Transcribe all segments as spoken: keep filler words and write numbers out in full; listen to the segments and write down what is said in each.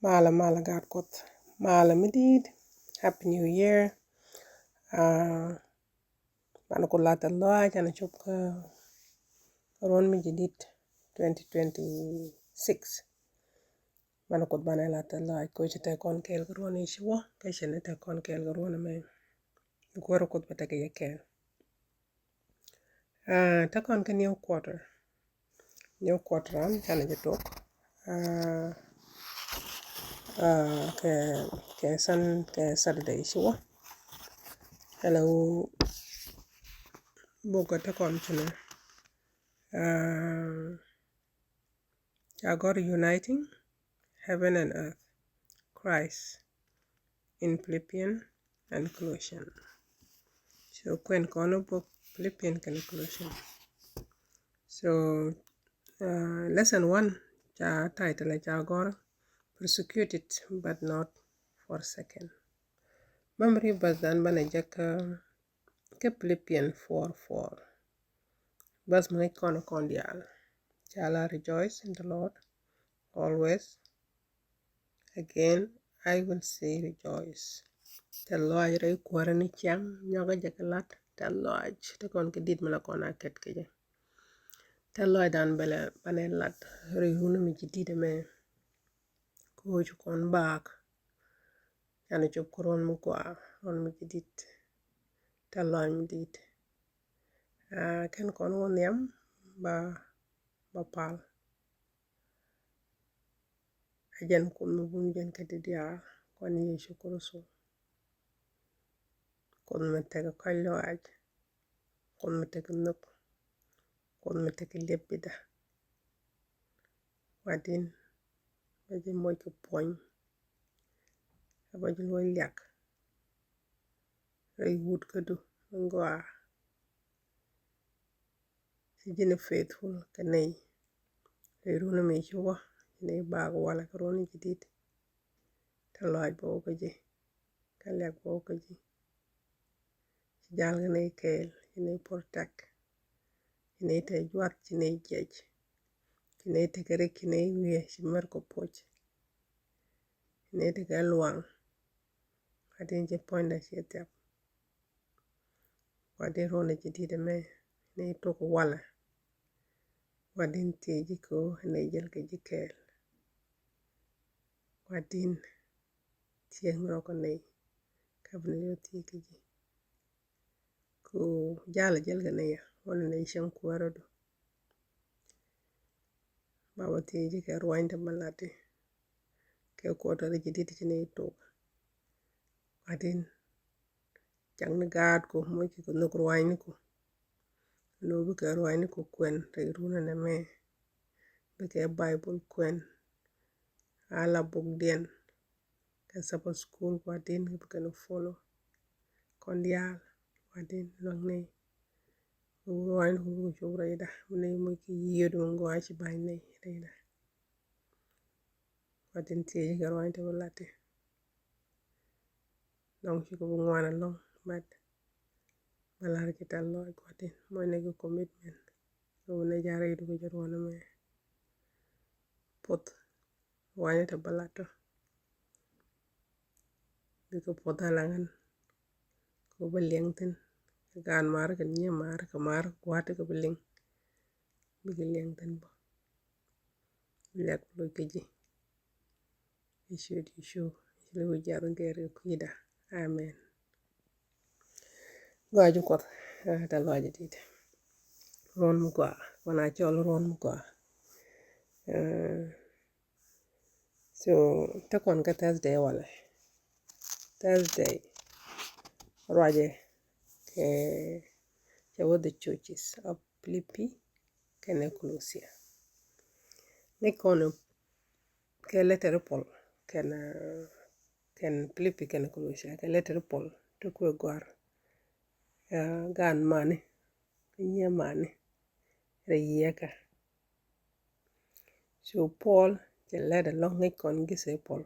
Malɛ, malɛ gaat Kuɔth. Malɛ mi di̱i̱t. Happy New Year. Ah, banɛ Kuoth la tɛth lɔaac, canɛ cop kä, kä ruɔ̱n mi ji̱ di̱t twenty twenty-six. Banɛ Kuoth banɛ la tɛth lɔaac, kɛ ɣöö ci tɛth kɔn kɛɛl kä ruɔ̱n i̱ ci wä, kä ci ni tɛth kɔn kɛɛl kä ruɔ̱n ɛmɛ. Kuäär Kuoth bɛ tekɛ yɛ kɛɛl. Ah, tɛth kɔn kä new quarter. New quarter an canɛ jɛ tok. Ah, ah, kɛ, kɛ sun, kɛ Saturday ci wä. Hello. Bok kä tɛth kɔn ci nɛ. Ah, ca gɔ̱r Uniting Heaven and Earth, Christ in Philippians and Colossians. So kuɛn kɔn bok Philippians kɛnɛ Colossians. So, uh, lesson one, ca title ca gɔ̱r Persecuted but not forsaken. Memory verse dan banɛ jɛ kä, kä Philippians four four. Bas mi ŋäc kɔn kɔn diaal. Ca la, rejoice in the Lord always. Again, I will say rejoice. Tɛth lɔaac rɛy kuäärä ni ciaŋ, nyɔkä jɛ kɛ lat, tɛth lɔaac. Tɛth kɔn kɛ di̱t mi la kɔn a kɛt kɛ jɛ. Tɛth lɔaac dan bɛ lɛ banɛ lat rɛy run mi ji̱ di̱t ɛmɛ. Kɛ ɣöö ci kɔn baak. Canɛ cop kä ruɔ̱n mi gɔaa, ruɔ̱n mi ji̱ di̱t. Tɛth lɔaac mi di̱t. Ah, kɛn kɔn wä nhiam ba, ba pal. A jɛn Kuoth mi bun jɛn kä di̱t diaal, Kuan Yecu Kritho. Kuoth mi tekɛ kɔ̱a̱c lɔaac. Kuoth mi tekɛ nhök. Kuoth mi tekɛ liɛp bitdä. Gua̱di̱n, bä ji̱ moc kɛ puɔ̱ny. Bä ji̱ luɔ̱c liak rɛy wut kädu mi gɔaa. Ci ji̱n faithful kɛ nɛy rɛy run mi ci wä, ci nɛy baak walɛ kɛ run ji̱ di̱t. Tɛth lɔaac bä wä kä ji̱, kä liak bä wä kä ji̱. Ci jal kɛ nɛy kɛɛl, ci nɛy protect, ci nɛy te juath, ci nɛy jiɛc, ci nɛy tekɛ rik, ci nɛy wiee, ci mɛr kɛ puɔ̱c, ci nɛy tekɛ luaŋ. Gua̱di̱n, ci puɔ̱nydä ci thiap. Gua̱di̱n, run ji̱ di̱t ɛmɛ, nɛy tok walɛ. Gua̱di̱n, thiec ji̱ kɛ ɣöö nɛy jäl kɛ ji̱ kɛɛl. Gua̱di̱n, thiec rɔ kɛ nɛy, kä bi nɛy rɔ thiec kɛ ji̱. Kɛ ɣöö jalä jäl kɛ nɛy, wanɛ nɛy cäŋ kuäärädu. Baba, thiec ji̱ kɛ ruanyni ti bä lat i̱, kɛ quarter ji̱ di̱t ci nɛy tok. Gua̱di̱n, cakni gaatku, moc kɛ kɛ nhök ruanyniku. Ɛn ɣöö bikɛ ruanyniku kuɛn rɛy run ɛnɛ mɛ. Bikɛ Baibol kuɛn. A la bukdiɛn kɛ Sabbath School, Gua̱di̱n, bikɛ ni follow. Kɔn diaal, Gua̱di̱n, luäŋ nɛy. Ruanyniku bikɛ cop rɛyda, bi nɛy moc kɛ yiëëdu mi gɔaa ci ba̱ny nɛy rɛyda. Gua̱di̱n, thiec ji̱ kɛ ruanyni ti bä lat i̱. Dɔ̱ŋ cikɛ bi ŋuan ɛlɔ̱ŋ, but bä lar ji̱ tɛth lɔaac, Gua̱di̱n, mɔcnɛ kɛ commitment. Kɛ ɣöö nɛ ja̱ rɛydu kɛ jɛ ruɔ̱n ɛmɛ. Puɔth ruanyni ti bä lat ɔ, bikɛ puɔth a laŋ ɣän. Kɛ ɣöö bä liɛŋ thi̱n kɛ gaan maar kɛ nyiee maar kɛ maar gua̱a̱th ti kɛ bi liŋ. Bikɛ liɛŋ thi̱n bä. Liak loc kä ji̱. I̱ ciöt Yecu, ci li wi̱c jiath in kɛ ri kui̱da. Amen. Gɔaa ji̱ Kuɔth, ah, tɛth lɔaac ji̱ di̱t. Ruɔ̱n mi gɔaa, kuan a cɔl ruɔ̱n mi gɔaa. Eh, so, te kɔn kä Thursday walɛ. Thursday, ruacɛ kɛ, cɛ wä the churches of Philippi kɛnɛ Colossians. Ni kɔn kɛ letter Paul kɛnɛ, kɛn Philippi kɛnɛ Colossians, kɛ letter Paul ti kuɛ gɔ̱a̱r. Ya, gaan mani, kɛ nyiee mani rɛy yieekä. So Paul cɛ lɛt ɛlɔ̱ŋ, ŋäc kɔn githɛ Paul.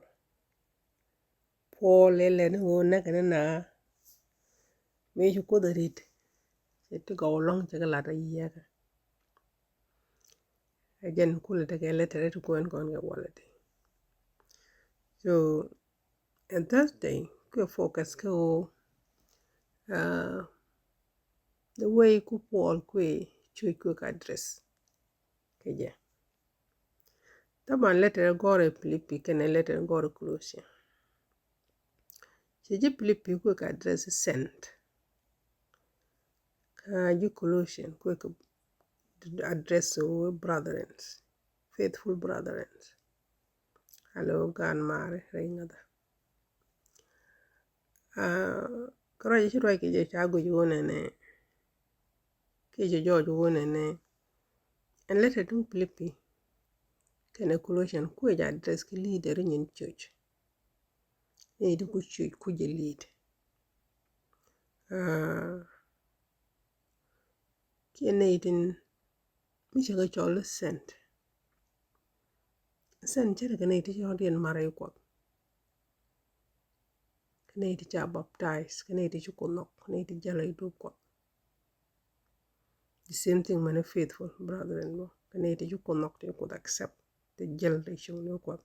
Paul ɛ lɛt ni ɣöö näkɛ ni na mëë ci Kuoth ɛ ri̱t, cɛ ti gɔw ɛlɔ̱ŋ, cɛ kɛ lat rɛy yieekä. Ɛ jɛn kulɛ tekɛ letter ti kuɛn kɔn kɛ walɛ ti. So, ɛn Thursday kuɛ focus kä ɣöö, uh, the way ku Paul kuɛ cuc kuɛ ka address kɛ jɛ. Taban letter gɔrɛ Philippi kɛnɛ letter gɔrɛ Colossian. Cɛ ji̱ Philippi kuɛ ka address sent. Kä ji̱ Colossian kuɛ ka address ɣöö brethren, faithful brethren. Alo gan mari rɛy ŋäthä. Ah, kä ruac ci ruac kɛ jɛ ca guic wunɛ nɛ. Kiɛ cɛ jɔɔc wunɛ nɛ. Ɛn letter duŋ Philippi kɛnɛ Colossian kuɛ jɛ address kɛ leader nyin church. Nɛy ti ku church ku jɛ lead. Ah, kiɛ nɛy tin mi cɛ kɛ cɔl i̱ sent. Sent cɛ kɛ nɛy ti cɛ rɔ̱diɛn marɛ i̱ Kuɔth. Kɛ nɛy ti ca baptize, kɛ nɛy ti ci Kuoth nhɔk, kɛ nɛy ti jäl i̱ dup Kuɔth. The same thing mɛn i̱ faithful brethren bä, kɛ nɛy ti ci Kuoth nhɔk, ti Kuoth accept, ti jäl ti cuŋ ni Kuɔth.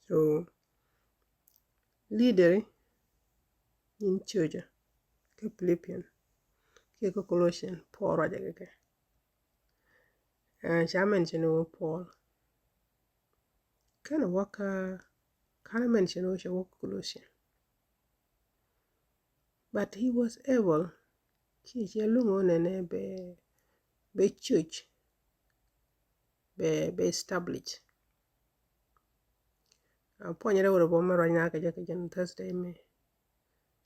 So leader in church kä Philippian kiɛ kä Colossian, Paul ruacɛ kɛ kɛ. Ah, ca mention wä Paul. Kɛn wä kä, kɛn mention wä cɛ wä kä Colossian. But he was able, kiɛ cɛ luŋ wä nɛnɛ bɛ, bɛ church bɛ, bɛ establish. Ah, puɔ̱ny rɛw rɛw bä mɛ ruac na kɛ jɛ kɛ jɛn Thursday mɛ.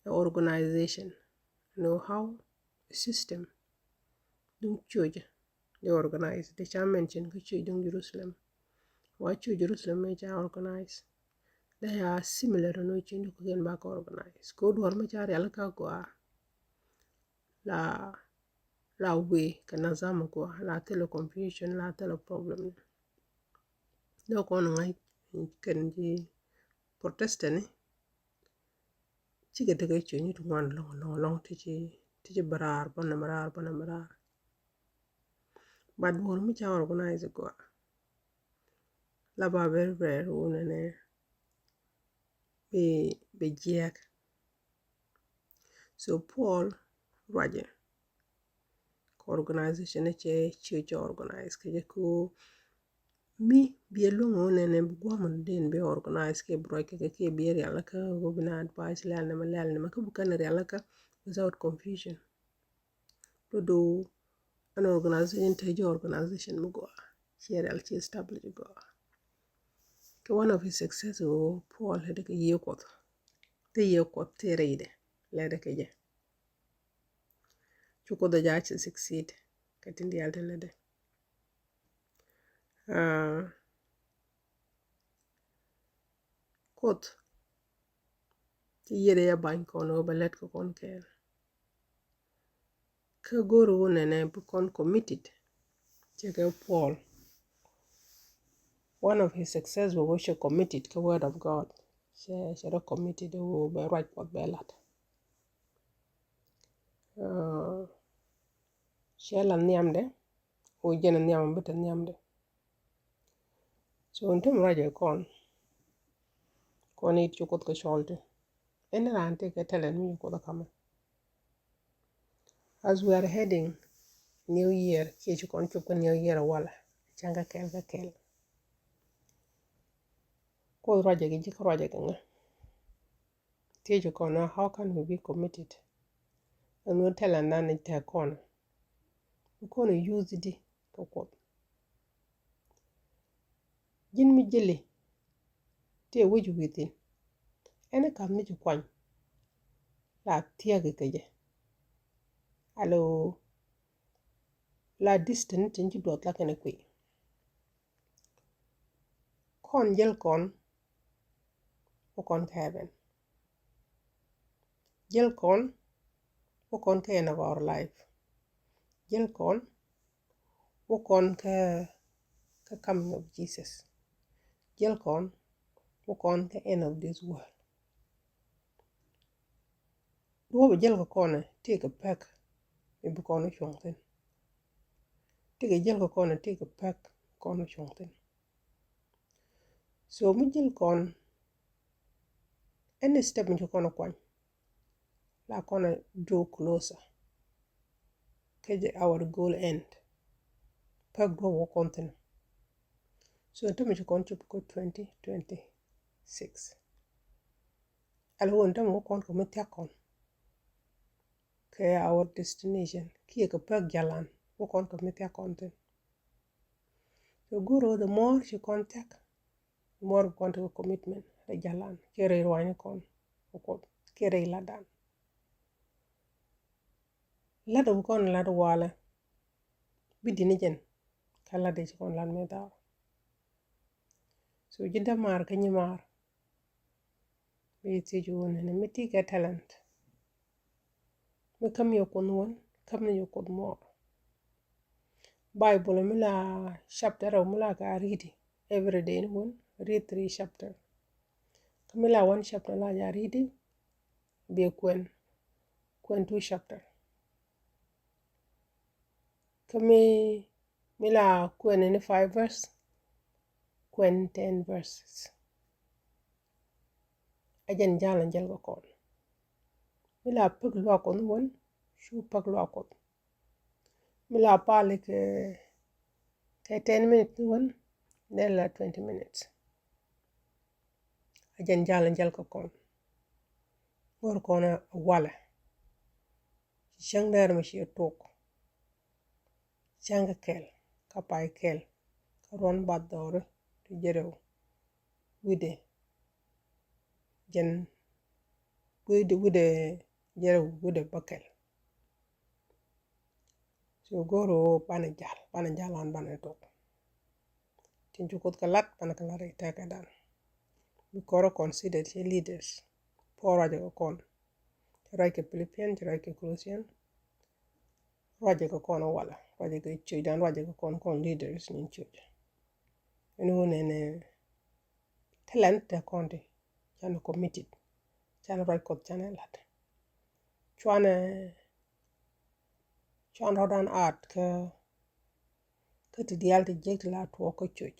A organization, know how a system duŋ church di organize, di ca mention kä church duŋ Jerusalem. Wa church Jerusalem mɛ ca organize. They are similar to no church duŋ kɛ kɛn ba kɛ organize. Ko duɔr mɛ ca rial kä gɔaa. La, la wee kɛ nazam kua, la thilɛ confusion, la thilɛ problem. Dee kɔn ŋa̱c kɛn ji̱ Protestant ni cikɛ tekɛ cuny ti ŋuan lɔŋ lɔŋ lɔŋ ti ci, ti ci bɛ raar bä nɛ mɛ raar bä nɛ mɛ raar. But duɔr mi ca organize gua la ba very very wunɛ nɛ bi, bi jiɛk. So Paul ruacɛ kɛ organization ni cɛ, cɛ, cɛ organize kɛ jɛ ko mi biɛ luŋ wä nɛnɛ bi guam den bi organize kɛ bi ruac kɛ kɛ kɛ biɛ rial kä wä bi na advice lɛl nɛmɛ lɛl nɛmɛ kä bi kɛn rial kä without confusion. Dodo an organization te jɛ organization mi gɔaa, cɛ rial cɛ establish gɔaa. Kɛ one of his success wä Paul hɛ dɛ kɛ yiëë Kuɔth. Te yiëë Kuɔth te rɛydɛ lɛ dɛ kɛ jɛ. Cu Kuoth a ja ci succeed kɛ tin diaal tin lɛ dɛ. Ah, Kuoth ci yiëëdɛ ya bany kɔn wä bɛ lɛt kɛ kɔn kɛɛl. Kä go̱o̱r wä nɛnɛ bi kɔn committed. Cɛ kɛ Paul. One of his success wä wä cɛ committed kɛ word of God. Cɛ, cɛ rɛ committed wä bɛ ruac Kuɔth bɛ lat. Ah, cɛ la nhiamdɛ, wä jɛn nhiam bi te nhiamdɛ. So in term ruacɛ kɔn, kɔn it cu Kuoth kɛ cɔl ti. Ɛn raan ti kɛ talent mi cu Kuoth kamɛ. As we are heading New Year, kiɛ ci kɔn cop kä New Year walɛ, cäŋ kä kɛl kä kɛl. Kuoth ruacɛ kɛ ji̱ kä ruacɛ kɛ ŋa? Thiec kɔn, how can we be committed? Ɛn wä talent dan ni tɛk kɔn. Bi kɔn use di kɛ Kuoth. Ji̱n mi jili ti wec within. Ɛn kath mi ci kuany. La thiäk kɛ jɛ. Alo la distance tin ci duɔth la kɛn kui̱. Kɔn jäl kɔn wä kɔn kä heaven. Jäl kɔn wä kɔn kä end of our life. Jäl kɔn wä kɔn kä, kä coming of Jesus. Jäl kɔn wä kɔn kä end of this world. Duɔ̱ɔ̱p jäl kɛ kɔn ɛ tëëkɛ pek mi bi kɔn wä cuɔ̱ŋ thi̱n. Tëëkɛ jäl kɛ kɔn ɛ tëëkɛ pek kɔn wä cuɔ̱ŋ thi̱n. So mi jil kɔn, any step mi ci kɔn kuany, la kɔn draw closer kɛ jɛ our goal end. Pek duɔp wä kɔn thin. So in tɛmɛ ci kɔn cop kä twenty twenty-six. Ala wä in tɛmɛ wä kɔn kɛ mi thiak kɔn kɛ our destination kiɛ kɛ pek jalan wä kɔn kɛ mi thiak kɔn thin. So go̱r ɣöö the more ci kɔn thiak, the more bi kɔn tekɛ commitment rɛy jalan kiɛ rɛy ruanyni kɔn wä Kuoth kiɛ rɛy latdan. Lat wä kɔn lat walɛ bi di̱t ni jɛn kä lat dee ci kɔn lat mi dhar. So ji̱ dämaar kä nyimaar, bi thiec wun ni mi ti kɛ talent. Mi käm yɛ Kuoth wun, käm ni yɛ Kuoth muɔɔr. Bible mi la chapter mi la ka read every day ni wun, read three chapter. Kä mi la one chapter la ja read, bi kuɛn, kuɛn two chapter. Kä mi, mi la kuɛn ni five verse, kuɛn ten verses. A jɛn jal a jäl kɛ kɔn. Mi la pek luak Kuɔth ni wän, cu pek luak Kuɔth. Mi la pali kɛ, kɛ ten minutes ni wän, nɛ la twenty minutes. A jɛn jal a jäl kɛ kɔn. Ŋor kɔn a walɛ. Ci cäŋ dɛr mi ci tok. Cäŋ kä kɛl, kä pay kɛl, kä ruɔn bath dhɔri ti jɛ rɛw wi̱dɛ jɛn, wi̱dɛ, wi̱dɛ jɛ rɛw wi̱dɛ bäkɛl. So go̱o̱r ɣöö banɛ jal, banɛ jal an banɛ tok. Tin ci Kuoth kɛ lat, banɛ kɛ lat rɛy tɛkɛ dan. Bi kɔrɛ consider ci leaders. Puɔr ruacɛ kɛ kɔn. Ci ruac kɛ Philippian, ci ruac kɛ Colossian. Ruacɛ kɛ kɔn walɛ, ruacɛ kɛ ciöc dan, ruacɛ kɛ kɔn, kɔn leaders ni ciöc. Ɛn ɣöö nɛnɛ talent tɛ kɔn ti, canɛ committed, canɛ ruac Kuɔth, canɛ lat. Cuanɛ, cuan rɔ̱dan aat kä, kä ti diaal ti jek ti la tuɔɔk kä ciöc.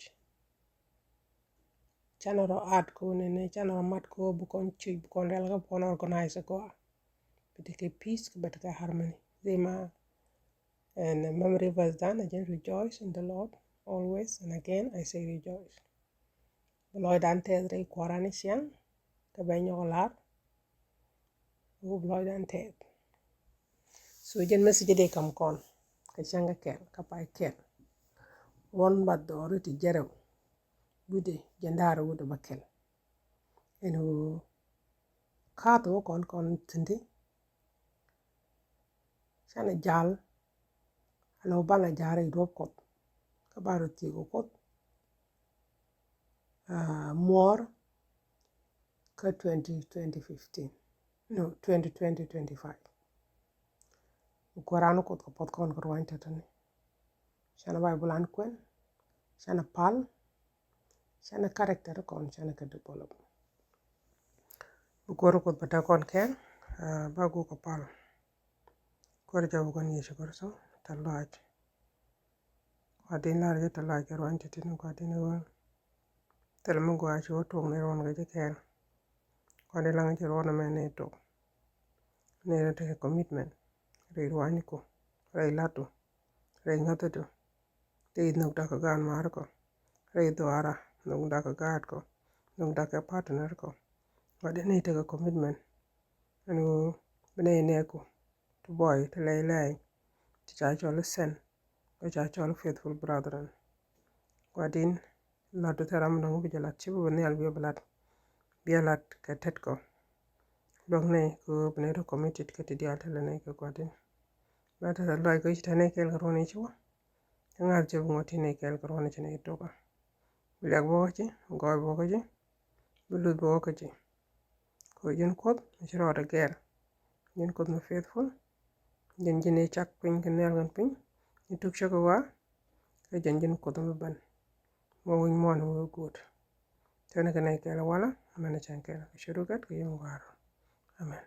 Canɛ rɔ aat kɛ ɣöö nɛnɛ, canɛ rɔ mat kɛ ɣöö bi kɔn ciöc, bi kɔn rial kä, bi kɔn organize kɛ ɣöö a bi tekɛ peace kä bi tekɛ harmony. Zey ma ɛn memory verse dan a jɛn, rejoice in the Lord always, and again I say rejoice. Bi lɔcdan tɛth rɛy Kua̱ran ni ciaŋ, kä bɛ nyɔk lar, wä bi lɔcdan tɛth. So jɛn message dee kam kɔn, kä cäŋ kä kɛl, kä pay kɛl. Ruɔn bath dhɔri ti jɛ rɛw wi̱dɛ jɛn da̱r wi̱dɛ bäkɛl. Ɛn ɣöö ka̱th wä kɔn kɔn thi̱n ti, canɛ jal, ala wä banɛ jal rɛy duɔ̱p Kuɔth, kä ba rɔ thiek kɛ Kuoth, ah, muɔɔr kä twenty, twenty fifteen, no, twenty twenty, twenty five. Bi Kua̱ran Kuoth kɛ puɔth kɔn kɛ ruany tɔtɔni. Canɛ Bible an kuɛn, canɛ pal, canɛ character kɔn, canɛ kɛ develop. Bi Kua̱r Kuoth bɛ te kɔn kɛn, ah, ba guk kɛ pal. Kuäär jɔw kɔn Yecu Kritho, te lɔac. Gua̱di̱n lar jɛ te lɔac kɛ ruany ti̱ti̱ ni Gua̱di̱n i̱ ɣöö thilɛ mi gɔaa ci wä tuɔɔk ni ruɔn kɛ ji̱ kɛɛl. Gua̱di̱n laŋ ci ruɔn ɛmɛ ni tok. Ni rɛ tekɛ commitment rɛy ruanyniku, rɛy la̱tdu, rɛy ŋäthädu. Rɛy nhök da̱k kɛ gaat ma̱a̱r kɔ, rɛy dhuaara nhök da̱k kɛ gaat kɔ, nhök da̱k kɛ partner kɔ. Gua̱di̱n ni tekɛ commitment. Ɛn ɣöö bi nɛy nɛɛku ti buɔy ti lɛy lɛy ti ca cɔl i̱ saint, kä ca cɔl i̱ faithful brethren. Gua̱di̱n lat du thil ram mi dɔ̱ŋ bi jɛ lat, ci bi bi nhial bi bi lat, bi ɛ lat kɛ tet kɔ. Luäk nɛy kɛ ɣöö bi nɛy rɔ committed kä ti diaal thilɛ nɛy kɛ Gua̱di̱n. Bɛ thilɛ luac kɛ ci te nɛy kɛɛl kɛ ruɔ̱n i̱ ci wä. Kä ŋa̱th cɛ bi ŋuɔ̱t ti nɛy kɛɛl kɛ ruɔ̱n i̱ ci nɛy tok a. Bi liak bä kä ci, bi gɔɔy bä kä ci, bi luth bä kä ci. Kɛ ji̱n Kuoth mi ci rɔɔdɛ gɛr. Ji̱n Kuoth mi faithful. Ji̱n ji̱n i̱ cak piny kɛ nhial kɛn piny. Ni tuk cä kɛ wa. Kɛ ji̱n ji̱n Kuoth mi ben. Mɔ wi̱ny muɔ̱ɔ̱n mi wee guut. Tɛn kɛ nɛy kɛɛl walɛ, mɛn cɛn kɛɛl kɛ ci rukɛt kɛ yom gua̱a̱r. Amen.